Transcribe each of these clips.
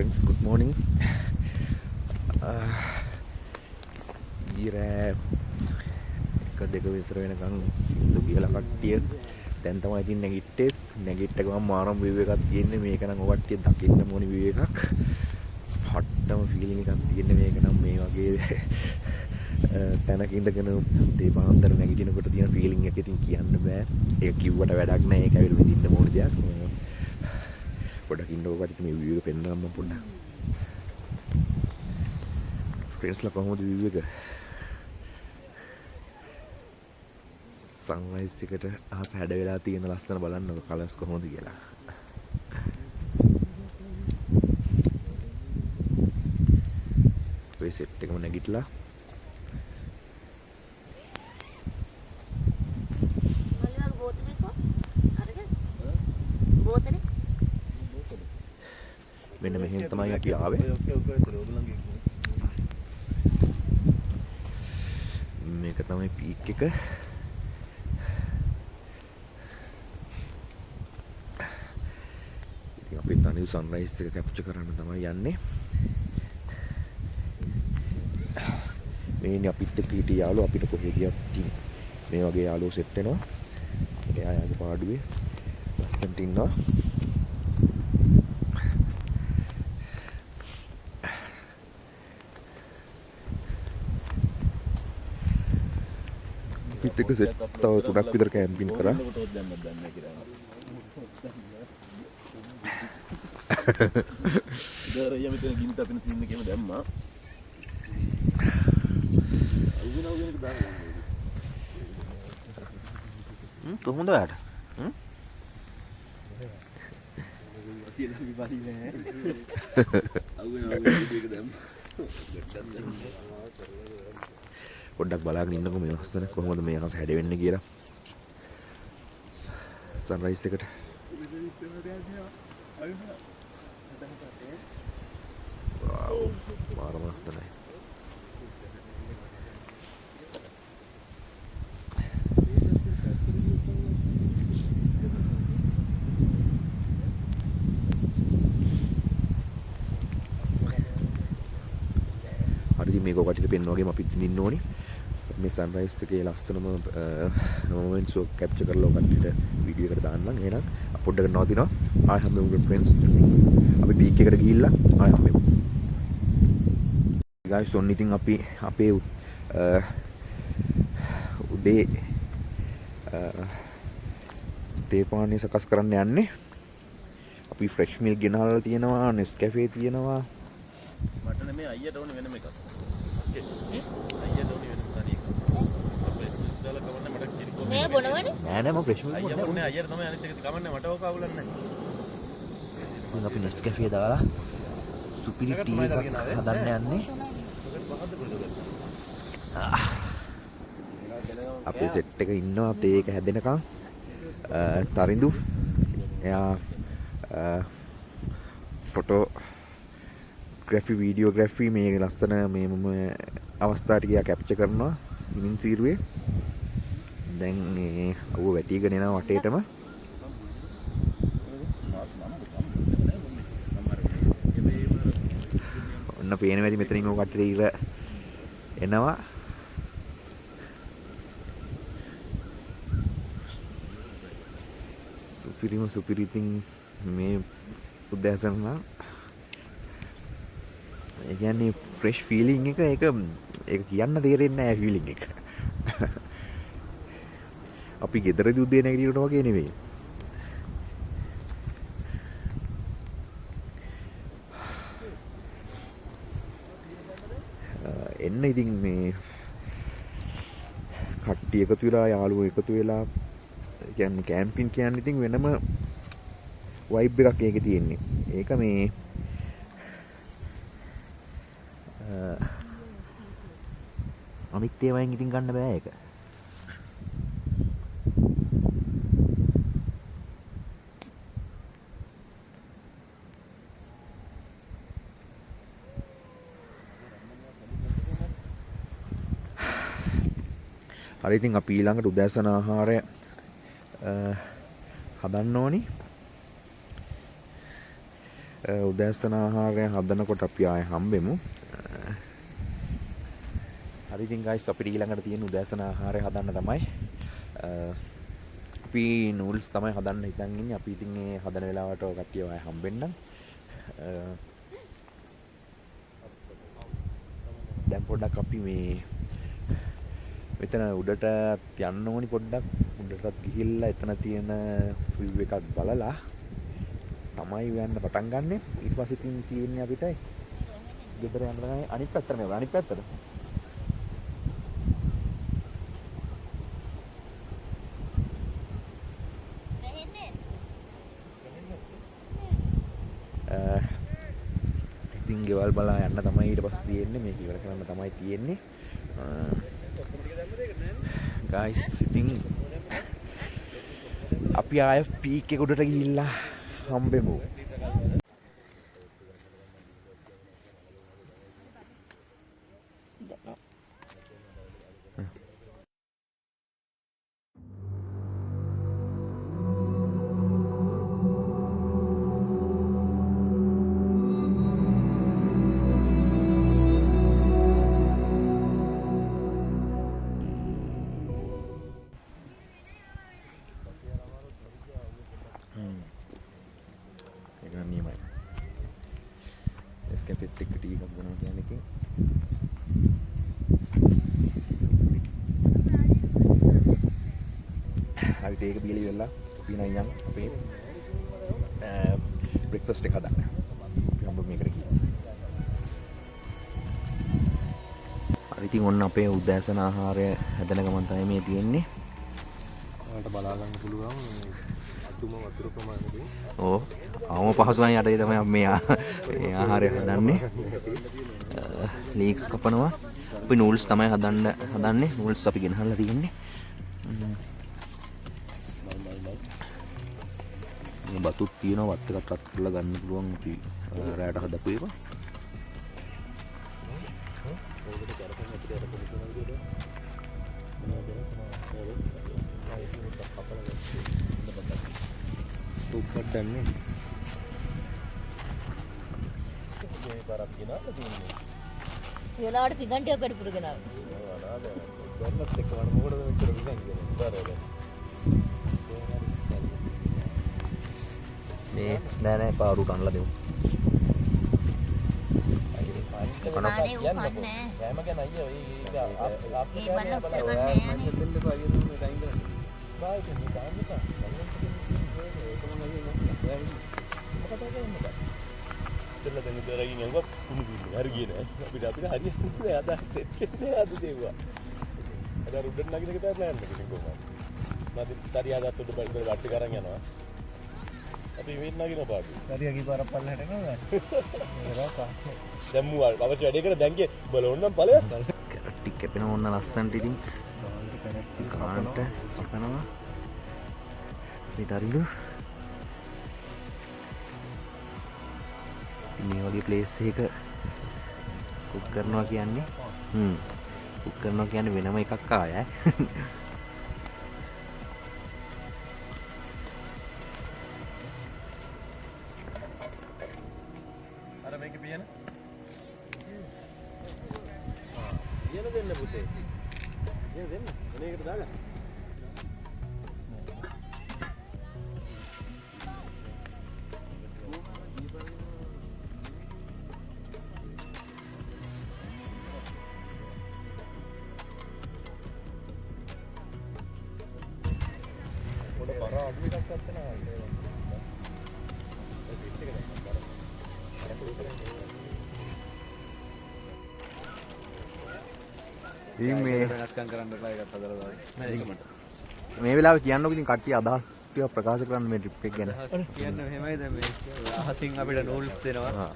Friends, good morning. ඊරෑ එක දෙක විතර වෙනකන් සින්දු කියලා කට්ටිය දැන් තමයි ඉතින් නැගිට්ටේ. නැගිට්ට ගමන් මාරම view එකක් තියෙන්නේ. මේක නම් ඔය කට්ටිය දකින්න ඕනි view එකක්. පට්ටම ෆීලිං එකක් තියෙන්නේ මේක නම්. මේ වගේ තැනක ඉඳගෙන දෙපාන්දර නැගිටිනකොට තියෙන ෆීලිං එක ඉතින් කියන්න බෑ. ඒක කිව්වට වැඩක් නෑ. ඒක ඇවිල්ලා විඳින්න ඕන දෙයක්. පොඩ්ඩක් ඉන්නකෝ කට්ටිය, මේ view එක පෙන්නන්නම් මම පොඩ්ඩක්. ෆ්‍රෙන්ඩ්ස්ලා කොහොමද view එක? සන්රයිස් එකට අහස හැඩ වෙලා තියෙන ලස්සන බලන්නකො කලර්ස් කොහොමද කියලා. අපේ සෙට් එකම නැගිටලා මෙන්න මෙහෙන් තමයි අපි ආවේ. මේක තමයි පීක් එක. ඉතින් අපි තනිව සන්රයිස් එක කැප්චර් කරන්න තමයි යන්නේ. මේ ඉන්නේ අපිත් එක්ක හිටිය යාළුවෝ. අපිට කොහේ ගියත් ඉතින් මේ වගේ යාළුවෝ සෙට් වෙනවා. එයා යාගේ පාඩුවේ ලස්සනට ඉන්නවා. අපිත් එක්ක සෙට් තව තුනක් විතර කැම්පින් කරා. කොහොමද ඔයාට? පොඩ්ඩක් බලාගෙන ඉන්නකෝ මේ ලස්සන කොහොමද මේ අහස හැඩ වෙන්නේ කියලා. සන්රයිස් එකට. වව්, මාරම ලස්සනයි. හරි ඉතින් මේක ඔය කට්ටියට පෙන්වන වගේම අපිත් ඉඳින්න ඕනි. මේ සන්රයිස් එකේ ලස්සනම මොමන්ට්ස් ඔක් කැප්චර් කරලා ඔය කට්ටියට වීඩියෝ එකට දාන්නම්. එහෙනම් පොඩ්ඩකට නවතිනවා. ආයෙ හම්බෙමු ෆ්‍රෙන්ඩ්ස්. අපි පීක් එකට ගිහිල්ලා ආයෙ හම්බෙමු. ගයිස් ඔන්න ඉතින් අපි අපේ උදේ තේ පානය සකස් කරන්න යන්නේ. අපි ෆ්‍රෙෂ් මිල්ක් ගෙනහලා තියෙනවා, නෙස්කැෆේ තියෙනවා. මට නෙමෙයි අයියට ඕනේ වෙනම එකක්. අයියට ඕනේ වෙනම තනි එකක්. අපේ ඉස්සලා කවන්නේ මට කිරිකෝ. නෑ බොනවනේ. නෑ නෑ මම ෆ්‍රෙෂ් මිල්ක් අයියා බොන්නේ. බොන්නේ අයියට තමයි අනිත් එක කමන්නේ මට ඕක අවුලක් නෑ. ඉතින් අපි නෙස්කැෆේ දාලා සුපිරි ටී එකක් හදන්න යන්නේ. අපේ සෙට් එක ඉන්නවා තේ එක හැදෙනකන්. තරිඳු එයා ෆොටෝග්‍රැෆි වීඩියෝග්‍රැෆි මේ ලස්සන මේ මම අවස්ථා ටික එයා කැප්චර් කරනවා හිමින් සීරුවේ. දැන් මේ අවුව වැටිගෙන එනවා වටේටම. ඔන්න පේන ඇති මෙතනින් ඔය කට්ටිය ඉර එනවා. සුපිරිම සුපිරි ඉතින් මේ උදෑසන නම් ඒ කියන්නේ ෆ්‍රෙෂ් ෆීලිං එක, ඒක කියන්න තේරෙන්නේ නෑ ෆීලිං එක. අපි ගෙදරදී උදේ නැගිටිනකොට වගේ නෙවෙයි. එන්න ඉතින් මේ කට්ටිය එකතු වෙලා යාළුවෝ එකතු වෙලා, ඒ කියන්නේ කැම්පින් කියන්නේ ඉතින් වෙනම වයිබ් එකක් ඒකේ තියෙන්නේ. ඒක මේ අනිත් ඒවායින් ඉතින් ගන්න බෑ ඒක. හරි ඉතින් අපි ඊළඟට උදෑසන ආහාරය හදන්න ඕනි. උදෑසන ආහාරය හදනකොට අපි ආයෙ හම්බෙමු. හරි ඉතින් ගයිස් අපිට ඊළඟට තියෙන උදෑසන ආහාරය හදන්න තමයි. අපි නූඩල්ස් තමයි හදන්න හිතන් ඉන්නේ. අපි ඉතින් ඒ හදන වෙලාවට ඔය කට්ටිය ආයෙ හම්බෙන්නම්. දැන් පොඩ්ඩක් අපි මේ මෙතන උඩට යන්න ඕනි පොඩ්ඩක්. උඩටත් ගිහිල්ලා එතන තියෙන view එකක් බලලා තමයි යන්න පටන් ගන්නෙ. ඊට පස්සේ ඉතින් තියෙන්නේ අපිට ගෙදර යන්න තමයි. අනිත් පැත්තට මේක අනිත් පැත්තට. ඉතින් ගෙවල් බලා යන්න තමයි ඊට පස්සේ තියෙන්නේ. මේක ඉවර කරන්න තමයි තියෙන්නේ. ගයිස් ඉතින් අපි ආය පීක් එක උඩට ගිහිල්ලා හම්බෙමු. ඒක නම් නියමයි. නෙස්කැෆේත් එක්ක ටී එකක් බොනවා කියන්නේ ඉතින් හරි ඒක බීලා ඉවරලා අපි නම් යන් අපේ බ්‍රෙක්ෆාස්ට් එක හදන්න. අපි හම්බ මේකට ගිහින්. හරි ඉතින් ඔන්න අපේ උදෑසන ආහාරය හදන ගමන් තමයි මේ තියෙන්නේ. ඔයාලට බලා ගන්න පුළුවන් අඩුම වතුර ප්‍රමාණයකින්. ඔව්. අවම පහසුවෙන් යටේ තමයි අපි මේ ආහාරය හදන්නේ. ලීක්ස් කපනවා. අපි නූඩල්ස් තමයි හදන්නේ. නූඩල්ස් අපි ගෙනහල්ලා තියෙන්නේ. මේ බතුත් තියෙනවා. බත් එකක් රත් කරලා ගන්න පුළුවන් අපි රැයට හදපු ඒවා. තුප්පක් දැම්මේ. මේ පාරක් ගෙනාලා තියෙන්නේ. වෙලාවට පිගන් ටිකක් වැඩිපුර ගෙනාවා. ගන්නත් එක්ක වණ මොකටද මෙච්චර පිගන් කියන්නේ? උදාරය දැන්. මේ නෑ නෑ පාරු කන්නලා දෙමු. අනේ ඌ කන්නේ නෑ. කෑම ගැන අයියා ඒක ඒ බල්ලා ඔච්චර කන්නේ නෑ නේ. දෙන්න එපා අයියා මේ ටයිම් කරන්න. බායි ඉතින් මේ දාන්න එපා. මොකද කරන්නේ? ඉතින් දැන් ඉතරකින් ඇහුවා කුණු බින්න. හරි ගියේ නෑ. අපිට හරියන්නේ නෑ. අද සෙට් වෙන්නේ නෑ අද දේවුවා. අද අර උඩට නගින එක තමයි ප්ලෑන් එක ඉතින් කොහොමද? මම තරියා අදත් උඩ බයි ඉවර වට්ටි කරන් යනවා. අපි මේ නගින පාටි. තරියා කී පාරක් පල්ලෙහාට එනවද? ඒක තමයි ප්‍රශ්නේ. දැන් මූ අවශ්‍ය වැඩේ කර දැන් ගියේ උඹලා ඕනනම් ඵලයක්. කැරට් ටික කැපෙනවා ඕන ලස්සනට ඉතින්. කැරට් ටික කපනවා. මේ තරිඳු. ඉතින් මේ වගේ ප්ලේස් එකක කුක් කරනවා කියන්නේ කුක් කරනවා කියන්නේ වෙනම එකක් ආය ඈ. අර මේකේ පියන. පියන දෙන්න පුතේ. පියන දෙන්න. එන එකට දාගන්න. පොඩ බර අඩු එකක් ගත්තා නම් ඒ පිට එක දැම්මා බර. අර පොඩි ඉතින් මේ වෙනස්කම් කරන්න එපා ඒකත් හදලා දාන්න. නෑ ඒක මට. මේ වෙලාවේ කියන්නකො ඉතින් කට්ටිය අදහස් ටික ප්‍රකාශ කරන්න මේ ට්‍රිප් එක ගැන. අදහස් කියන්න මෙහෙමයි දැන් මේ අහසින් අපිට නූඩල්ස් දෙනවා.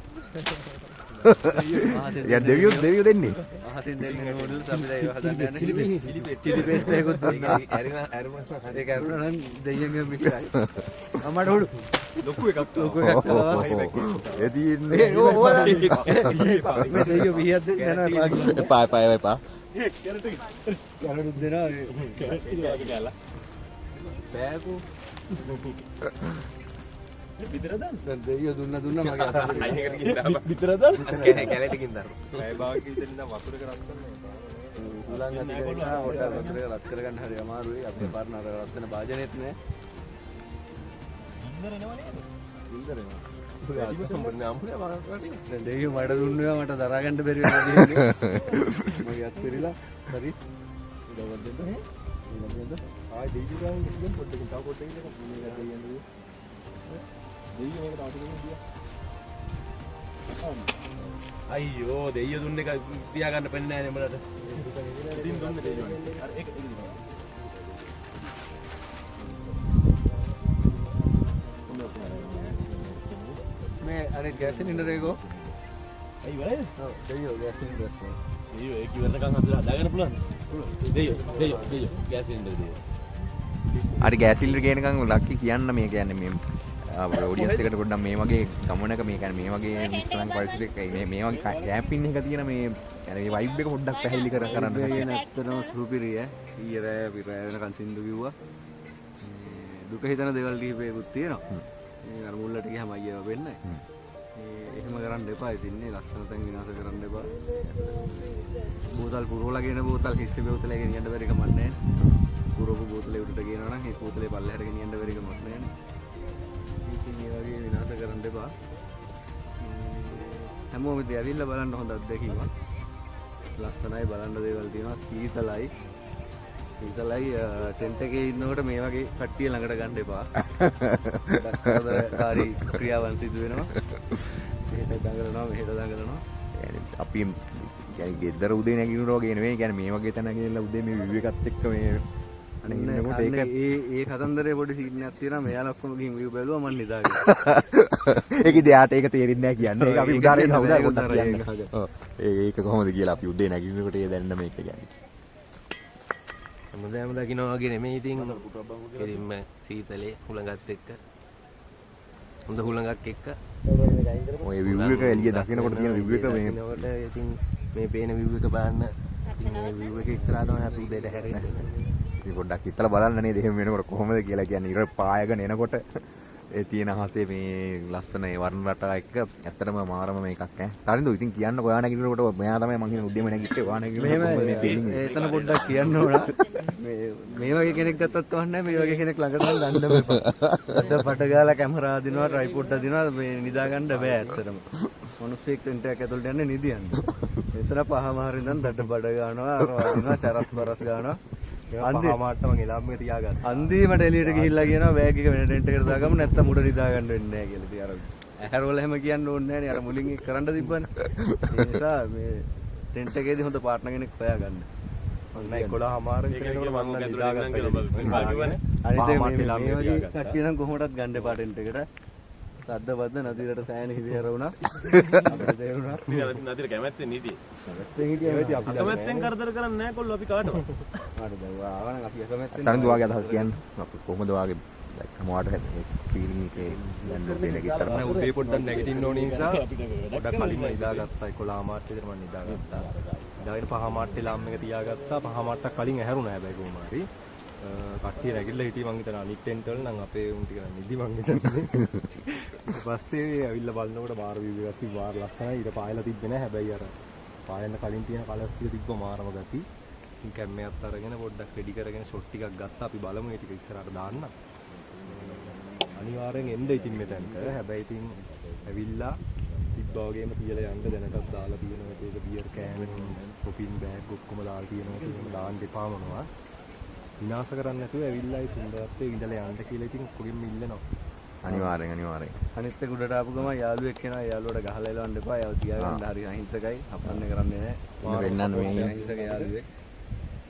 යා දෙවියෝ දෙන්නේ. අහසින් දෙන්නේ නූඩල්ස් අපි දැන් ඒව හදන්න යන්නේ. චිලි පේස්ට් එකකුත් දුන්නා. ඒක ඇරුණා නම් දෙයියන්ගේ මිහිරයි. අම්මට හොඩු. ලොකු එකක් ලොකු එකක් තමයි. ඒ තියෙන්නේ. ඒ ඕ ඕ මේ දෙයියෝ මිහියක් දෙන්න යනවා එපා කියලා. එපා එපා එපා. කැරටුත් දෙනවා. කැරට් ටික වගේ කෑල්ල. බෑකෝ. විතර දාන්න. දැන් දෙයියෝ දුන්න දුන්න මගේ අතට. අයින් එකට ගිහින් දාපන්. විතර දාන්න. කැලේට ගිහින් දාන්න. පැය භාගයක විතර ඉඳන් වතුර එක රත් කරනවා. හුලං අධික නිසා හොටල් වතුර එක රත් කරගන්න හරි අමාරුයි. අපේ පාරන අර රත් වෙන භාජනෙත් නෑ. ගින්දර එනවා නේද? ගින්දර එනවා. අම්බුනේ දැන් දෙයියෝ මට දුන්නා මට දරා ගන්න බැරි වෙනවා කියන්නේ. මගේ අත් පිරিলা. හරි. ඉඩවත් දෙන්න. ඉඩවත් දෙන්න. ආයි දෙයියෝ ගාන ගිහින් පොඩ්ඩකින් තව පොඩ්ඩකින් එක මේක දෙයියන් දෙයියෝ. දෙයියෝ මේක තව ටිකකින් දියා. අයියෝ දෙයියෝ දුන්න එක තියාගන්න පෙන්නේ නෑ නේ උඹලට. ඉතින් දුන්නේ දෙයියෝ. අර ඒක ඒක දිනවා. මේ අනිත් ගෑස් සිලින්ඩර් එකෝ. ඇයි ඉවරයිද? ඔව් දෙයියෝ ගෑස් සිලින්ඩර් එක. දෙයියෝ ඒක ඉවරනකන් අපිට හදාගන්න පුළුවන්ද? පුළුවන්. දෙයියෝ දෙයියෝ දෙයියෝ ගෑස් සිලින්ඩර් දෙයියෝ. හරි ගෑස් සිලින්ඩර් ගේනකන් ලක්කි කියන්න මේ කියන්නේ මේ ඔඩියන්ස් එකට පොඩ්ඩක් මේ වගේ ගමනක මේ කියන්නේ මේ වගේ නිෂ්කලංක පරිසරයක මේ මේ වගේ කැම්පින් එක තියෙන මේ කියන්නේ මේ වයිබ් එක පොඩ්ඩක් පැහැදිලි කර කරන්න. ඒ ඇත්තටම සුපිරි ඈ. ඊයේ රෑ අපි රෑ වෙනකන් සින්දු කිව්වා. මේ දුක හිතන දේවල් කිහිපයකුත් තියෙනවා. මේ අර මුල්ලට ගියාම අයියව වෙන්නේ. මේ එහෙම කරන්න එපා. ඉතින් නේ ලස්සන තැන් විනාශ කරන්න එපා. බෝතල් පුරවලා ගෙන බෝතල් හිස්ස බෝතලේ ගෙනියන්න බැරි කමක් නැහැ. පුරවපු බෝතලේ උඩට ගෙනවා නම් හිස් බෝතලේ පල්ලෙහාට ගෙනියන්න බැරි කමක් නැහැ. ඉතින් ඒ වගේ විනාශ කරන්න එපා. හැමෝම ඉතින් ඇවිල්ලා බලන්න හොඳ අත්දැකීමක්. ලස්සනයි බලන්න දේවල් තියෙනවා. සීතලයි. සීතලයි ටෙන්ට් එකේ ඉන්නකොට මේ වගේ කට්ටිය ළඟට ගන්න එපා. ගොඩක් කරදරකාරී ක්‍රියාවන් සිදු වෙනවා. එහෙට දඟලනවා මෙහෙට දඟලනවා. අපි කියන්නේ ගෙදර උදේ නැගිටිනවා වගේ නෙවෙයි. කියන්නේ මේ වගේ තැන ගිහලා උදේ මේ විව් එකත් එක්ක මේ අන්න ඒක ඒ ඒ කතන්දරේ පොඩි සීන් එකක් තියෙනවා. මෙයාලා ඔක්කොම ගිහින් විව් බැලුවා මං නිදාගෙන. ඒක ඉතින් යාට ඒක තේරෙන්නේ නැහැ කියන්නේ. ඒක අපි උදාහරණයක් උදාහරණයක් පොඩ්ඩක් කියන්න. ඔව් ඒක කොහොමද කියලා අපි උදේ නැගිටිනකොට ඒ දැනන මේක කියන්නේ. හැමදාම දකින්නවා වගේ නෙමෙයි ඉතින්. කෙලින්ම සීතලේ හුළඟත් එක්ක. හොඳ හුළඟක් එක්ක. ඔය විව් එක එළිය දකින්නකොට තියෙන විව් එක මේ ඉතින් මේ පේන විව් එක බලන්න. ඉතින් මේ විව් එක ඉස්සරහා තමයි අපි උදේට හැරෙන්නේ. ඉතින් පොඩ්ඩක් හිතලා බලන්න නේද එහෙම වෙනකොට කොහොමද කියලා කියන්නේ ඉර පායගෙන එනකොට ඒ තියෙන අහසේ මේ ලස්සන ඒ වර්ණ රටා එක්ක ඇත්තටම මාරම මේකක් ඈ. තරින්දු ඉතින් කියන්න ඔයා නැගිටිනකොට මෙයා තමයි මං හිතන්නේ උදේම නැගිට්ටේ ඔයා නැගිටිනකොට කොහොමද මේ ෆීලිං එක? එතන පොඩ්ඩක් කියන්න ඕන. මේ මේ වගේ කෙනෙක් ගත්තත් කමක් නැහැ මේ වගේ කෙනෙක් ළඟට නම් දන්න එපා. අද පට ගාලා කැමරා අදිනවා ට්‍රයිපොඩ් අදිනවා මේ නිදා ගන්න බෑ ඇත්තටම. මිනිස්සෙක් ටෙන්ට් එකක් ඇතුළට යන්නේ නිදියන්න. එතන පහමාර ඉඳන් දඩ බඩ ගන්නවා අර වදිනවා චරස් බරස් ගන්නවා. පහමාරට මං එලාම් එක තියාගත්තා. අන්තිමට එළියට ගිහිල්ලා කියනවා බෑග් එක වෙන ටෙන්ට් එකට දාගමු නැත්තම් උඩ නිදා ගන්න වෙන්නේ නැහැ කියලා. ඉතින් අර ඇහැරවල එහෙම කියන්න ඕනේ නැහැ නේ. අර මුලින් ඒක කරන්න තිබ්බනේ. ඒ නිසා මේ ටෙන්ට් එකේදී හොඳ පාර්ට්නර් කෙනෙක් හොයාගන්න. ඔන්න 11:00 විතර වෙනකොට මං නිදාගත්තා. අනිත් එක මේ වගේ කට්ටිය නම් කොහොමදත් ගන්න එපා ටෙන්ට් එකට. සද්ද බද්ද නදිරට සෑහෙන හිරිහැර වුණා. අපිට තේරුණා. නදිර කැමැත්තෙන් හිටියේ. කැමැත්තෙන් හිටියේ. අපි අකමැත්තෙන් කරදර කරන්නේ නැහැ කොල්ලෝ අපි කාටවත්. මට දැන් ඔයා ආවා නම් අපි අකමැත්තෙන්. තරින්දු වාගේ අදහස් කියන්න. අපි කොහොමද වාගේ ලයික් හැමෝට මේ ෆීලිං එකේ දැන් උදේ නැගිටලා නෑ උදේ පොඩ්ඩක් නැගිටින්න ඕන නිසා පොඩ්ඩක් කලින්ම නිදාගත්තා. 11:00 විතර මම නිදාගත්තා. නිදාගෙන 5:00 එලාම් එක තියාගත්තා. 5:00 කලින් ඇහැරුණා හැබැයි කොහොම හරි. කට්ටිය නැගිටලා හිටියේ මං හිතන අනිත් ටෙන්ට් වල නම් අපේ උන් ටික නම් නිදි මං හිතන්නේ. ඊට පස්සේ ඇවිල්ලා බලනකොට මාර විව් එකක් තිබ්බ මාර ලස්සනයි. ඊට පායලා තිබ්බේ නෑ. හැබැයි අර පායන්න කලින් තියෙන කලර්ස් ටික තිබ්බ මාරම ගති. ඉතින් කැම් එකත් අරගෙන පොඩ්ඩක් රෙඩි කරගෙන ෂොට් ටිකක් ගත්තා. අපි බලමු ඒ ටික ඉස්සරහට දාන්න. අනිවාර්යෙන් එන්න ඉතින් මෙතනට. හැබැයි ඉතින් ඇවිල්ලා තිබ්බා වගේම තියලා යන්න දැනටත් දාලා තියෙනවා. ඒක බියර් can, shopping bag ඔක්කොම දාලා තියෙනවා. ඒක දාන්න එපා මොනවා. විනාශ කරන්න නැතුව ඇවිල්ලා ඒ සුන්දරත්වයේ ඉඳලා යන්න කියලා ඉතින් ඔක්කොගෙම ඉල්ලනවා. අනිවාර්යෙන් අනිවාර්යෙන්. අනිත් එක උඩට ආපු ගමන් යාළුවෙක් එනවා. යාළුවට ගහලා එලවන්න එපා. එයාව තියාගන්න හරි අහිංසකයි. හපන්න කරන්නේ නැහැ. වෙන්නන්න මේ අහිංසක යාළුවෙක්.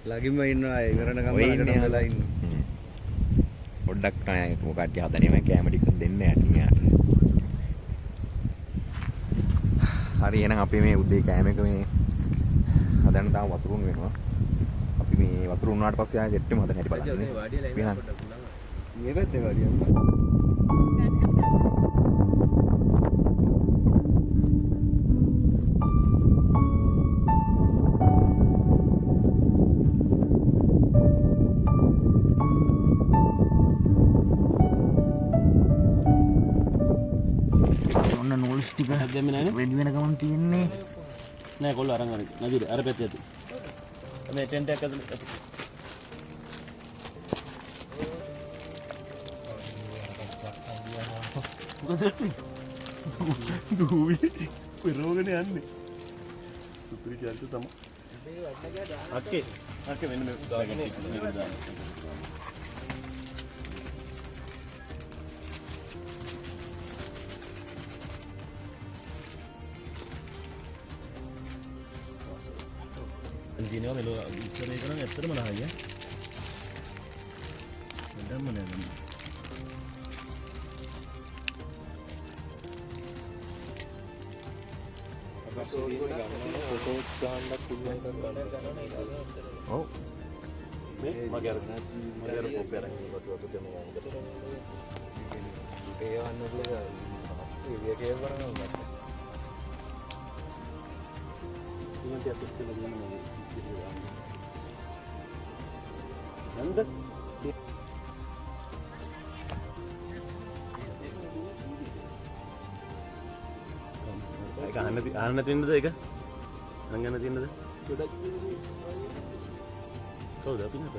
ළඟින්ම ඉන්නවා. ඒ ඉවරනකම් ළඟටම වෙලා ඉන්නවා. පොඩ්ඩක් නෑ මොකක්ද හදන්නේ මම කැම ටිකක් දෙන්න යටින් යාට. හරි එහෙනම් අපි මේ උදේ කැම එක මේ හදන්න තාම වතුරුන් වෙනවා. අපි මේ වතුර උනාට පස්සේ ආයෙ සෙට් එකම හදන්න හැටි බලන්න. මේ පැත්තේ වාඩිලා. ඔන්න නූඩල්ස් ටික රෙඩි වෙන ගමන් තියෙන්නේ. නෑ කොල්ල අරන් අර නදිර අර පැත්තේ ඇති. මේ ටෙන්ට් එකක් ඇතුලේ ඇති. මොකද දුවි පෙරෝගෙන යන්නේ. සුපිරි චරිත තමයි. අක්කේ අක්කේ මෙන්න මේ දාගෙන මේක දාන්න. දිනවා මෙලෝ ඉස්සර ඒක නම් ඇත්තටම නහයි ඈ. වැඩම නෑ දැන්. ෆොටෝ ගන්නත් පුළුවන් එකක් ගන්න. ඔව්. මේ මගේ අර මගේ අර කොප්පය අරන් වතු වතු දෙමු මම. ඒ වන්න පුළුවන්. ඒ කේල් කරනවා මට. ඉතින් ටිකක් සෙට් වෙලා තියෙනවා මගේ ඉතිරි දාන්න. නන්ද ඒක අහන්න තියෙනද ඒක? අහන්න තියෙනද? ගොඩක් කවුද අපි නේද?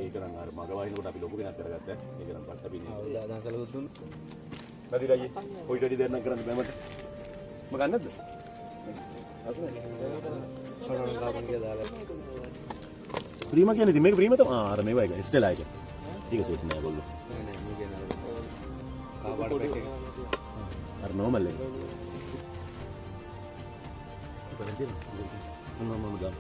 ඒක නම් අර මග වහිනකොට අපි ලොකු කෙනෙක් කරගත්තා. ඒක නම් පට්ට පින්නේ. ආ දන්සල දුන්න. නදී රජේ කොයිට වැඩි දෙයක් නම් කරන්න බෑ මට. මම ගන්නද? ප්‍රීමා කියන්නේ ඉතින් මේක ප්‍රීමා තමයි. ආ අර මේවා එක ස්ටෙලා එක. ඒක සෙට් නෑ ගොල්ලෝ. නෑ නෑ මේ කියන්නේ අර කා පාට පැක් එක. අර නෝමල් එක. බලන්න තියෙනවා. මම මම දාන්න.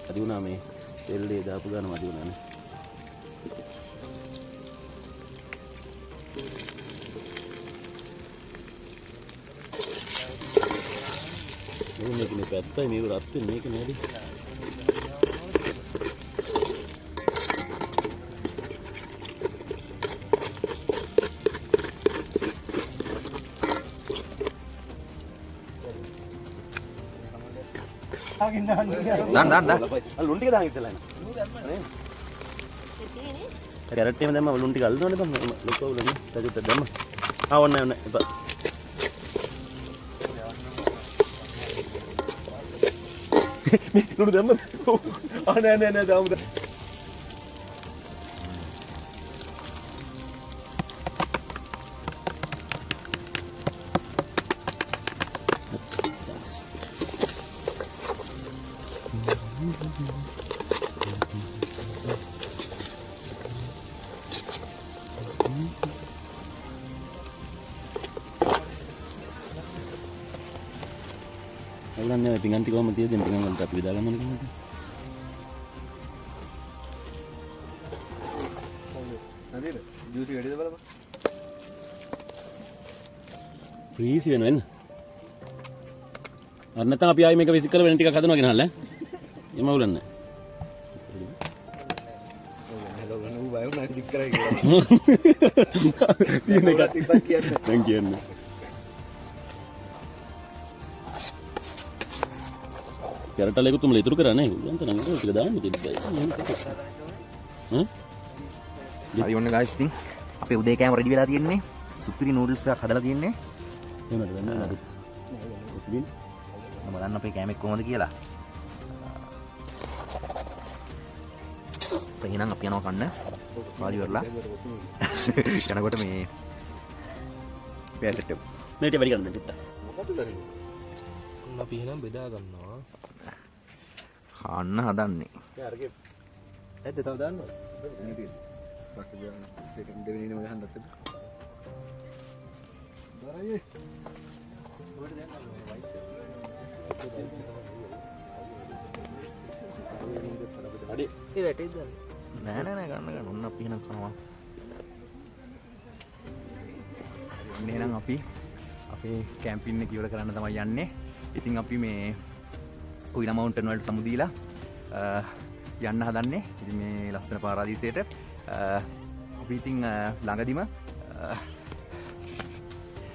අදි වුණා මේ තෙල් දෙය දාපු ගානම අදි වුණානේ. මේක මේ පැත්තයි මේක රත් වෙන්නේ මේක නේද? දාන්න දාන්න දාන්න. අර ලුණු ටික දාන්න ඉස්සෙල්ලා එන්න. නේ? කැරට් එහෙම දැම්මම ලුණු ටික අල්ලනවනේ බං. ලොකු අවුලනේ. තජුත් දැම්ම. ආ ඕනේ ඕනේ එපා. මේ ලුණු දැම්මද? ආ නෑ නෑ නෑ දාමු. Thanks. අවුලක් නෑ පිඟන් ටික කොහොම තියෙද පිඟන් වලට අපි බෙදා ගන්න ඕනේ කොහොමද? නේද? ජූස් එක වැඩිද බලපන්. ෆ්‍රීසි වෙනවා එන්න. අර නැත්නම් අපි ආයේ මේක විසික් කරලා වෙන ටිකක් හදනවා ගෙනහල්ලා ඈ. එහෙම අවුලක් නෑ. ඔව් හෙලෝ ගන්න ඌ බය වුණා විසික් කරයි කියලා. තියෙන එක තිබ්බත් කියන්නේ. දැන් කියන්නේ. කැරට් අලේකුත් උඹලා ඉතුරු කරා නේ. උන්ට නම් ඒක ටික දාන්න තිබ්බයි. හ්ම්? හරි ඔන්න ගායිස් ඉතින් අපේ උදේ කෑම රෙඩි වෙලා තියෙන්නේ. සුපිරි නූඩල්ස් එකක් හදලා තියෙන්නේ. එහෙමද දන්නේ නේද? ඉතින් මම බලන්න අපේ කෑම එක කොහොමද කියලා. එහෙනම් අපි යනවා කන්න. පාලි වරලා. යනකොට මේ පැයකට මේ ටික වැඩි කරන්න දෙන්න චුට්ටක්. මොකද කරන්නේ? අපි එහෙනම් බෙදා ගන්නවා. කන්න හදන්නේ. අරගේ ඇද්ද තව දාන්න ඕන? නේ තියෙන්නේ. පස්සේ ගියාම සෙකන්ඩ් දෙවෙනි නම ගහන්නත් එපා. ඒ වැටෙයිද? නෑ නෑ නෑ, ගන්න ගන්න. ඔන්න අපි එහෙනම් කනවා. ඔන්න එහෙනම් අපි අපේ කැම්පින් එක ඉවර කරන්න තමයි යන්නේ. ඉතින් අපි මේ කුයිලා මවුන්ටන් වලට සමු දීලා යන්න හදන්නේ. ඉතින් මේ ලස්සන පාරාදීසයට අපි ඉතින් ළඟදිම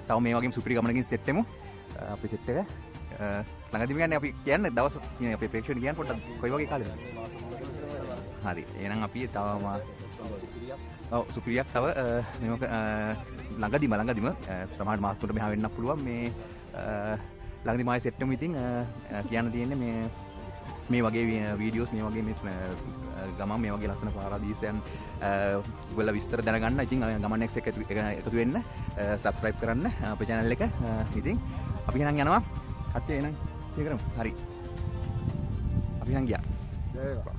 තව මේ වගේම සුපිරි ගමනකින් සෙට් වෙමු. අපේ සෙට් එක ළඟදිම කියන්නේ අපි කියන්නේ දවස් මේ අපේ ප්‍රේක්ෂකයන් කියන්න පොඩ්ඩක් කොයි වගේ කාලෙද? හරි. එහෙනම් අපි තවම ඔව් සුපිරියක් තව මේක ළඟදිම ළඟදිම සමහර මාස තුනට මෙහා වෙන්නත් පුළුවන්. මේ ළඟදිම ආයෙ සෙට් වෙමු. ඉතින් කියන්න තියෙන්නේ මේ මේ වගේ වීඩියෝස්, මේ වගේ මේ ගමන්, මේ වගේ ලස්සන පාරාදීසයන් ඔයාලා විස්තර දැනගන්න. ඉතින් ගමන් එක්ස් එක්ක එකතු වෙන්න, සබ්ස්ක්‍රයිබ් කරන්න අපේ channel එක. ඉතින් අපි එහෙනම් යනවා. කට්ටිය එහෙනම් කී කරමු. හරි. අපි එහෙනම් ගියා. ජය වේවා.